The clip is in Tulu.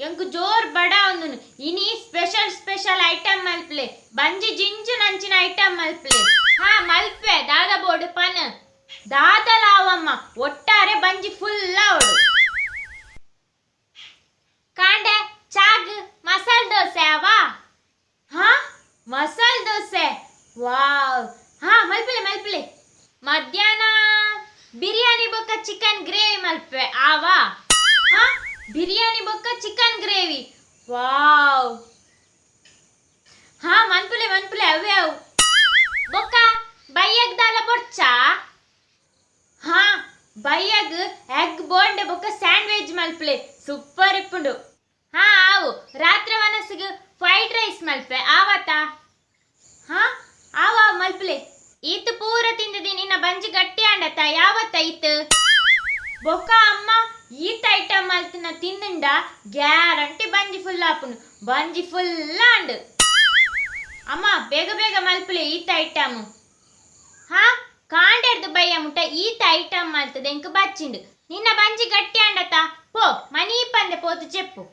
ಎಂಕ್ ಜೋರ್ ಬಡ ಒಂದುನು. ಇನಿ ಸ್ಪೆಷಲ್ ಸ್ಪೆಷಲ್ ಐಟಮ್ ಮಲ್ಪ್ಲೆ, ಬಂಜಿ ಜಿಂಜು ನಂಚಿನ ಐಟಮ್ ಮಲ್ಪ್ಲೆ. ಹಾ ಮಲ್ಪೆ, ದಾದ ಬೋಡು ಪನ್. ದಾದಲಾವಮ್ಮ, ಒಟ್ಟಾರೆ ಬಂಜಿ ಫುಲ್ ಆವಡು. ಕಾಂಡೆ ಚಾಗ್ ಮಸಾಲೆ ದೋಸೆ ಅವಾ? ಹಾ ಮಸಾಲೆ ದೋಸೆ, ವಾವ್. ಹಾ ಮಲ್ಪಲೆ ಮಲ್ಪಲೆ. ಮಧ್ಯಾಹ್ನ ಬಿರಿಯಾನಿ ಬೊಕ್ಕ ಚಿಕನ್ ಗ್ರೇವಿ ಮಲ್ಪೆ ಆವಾ? ಹಾ ಬಿರಿಯಾನಿ ಬೊಕ್ಕ ಚಿಕನ್ ಗ್ರೇವಿ, ವಾವ್. ಹಾ ಮನ್ಪುಲೆ ಮನ್ಪುಲೆ, ಅವೇ ಅವು. ಬೊಕ್ಕ ಬಯ್ಯಗ್ ದಾಲ ಬೊಡ್ಚಾ? ಹಾ ಬಯ್ಯಗ್ ಎಗ್ ಬೋಂಡೆ ಬೊಕ್ಕ ಸ್ಯಾಂಡ್ವಿಚ್ ಮಲ್ಪಲೆ, ಸೂಪರ್ ಇಪ್ಪುಂಡು. ಹಾ ಆವು. ರಾತ್ರಿ ಮನಸ್ಸಿಗೆ ಫ್ರೈಡ್ ರೈಸ್ ಮಲ್ಪೆ ಆವತಾ? ಹಾ ಆವ ಮಲ್ಪಲೆ. ಈತ್ ಪೂರ ತಿಂದದಿ ನಿನ್ನ ಬಂಜಿ ಗಟ್ಟಿ ಆಂಡತ ಯಾವತ್ತ ಈತ್? ಬೊಕ್ಕ ಅಮ್ಮ ಈತ್ ಐಟಮ್ ಮಲ್ತಿನ ತಿಂದುಂಡ ಗ್ಯಾರಂಟಿ ಬಂಜಿ ಫುಲ್ ಆಪುಂಡು, ಬಂಜಿ ಫುಲ್ ಆಂಡ್. ಅಮ್ಮ ಬೇಗ ಬೇಗ ಮಲ್ಪಲೆ ಈತ್ ಐಟಮ್. ಹಾ ಕಾಂಡೆರ್ದು ಬಯ್ಯ ಮುಟ್ಟ ಈತ ಐಟಮ್ ಮಲ್ತದೆ ಎಂಕ್ ಬಚ್ಚಿಂಡು. ನಿನ್ನ ಬಂಜಿ ಗಟ್ಟಿ ಆಂಡತ, ಪೋ ಮನೀಪಂದೆ ಪೋತು ಚೆಪ್ಪು.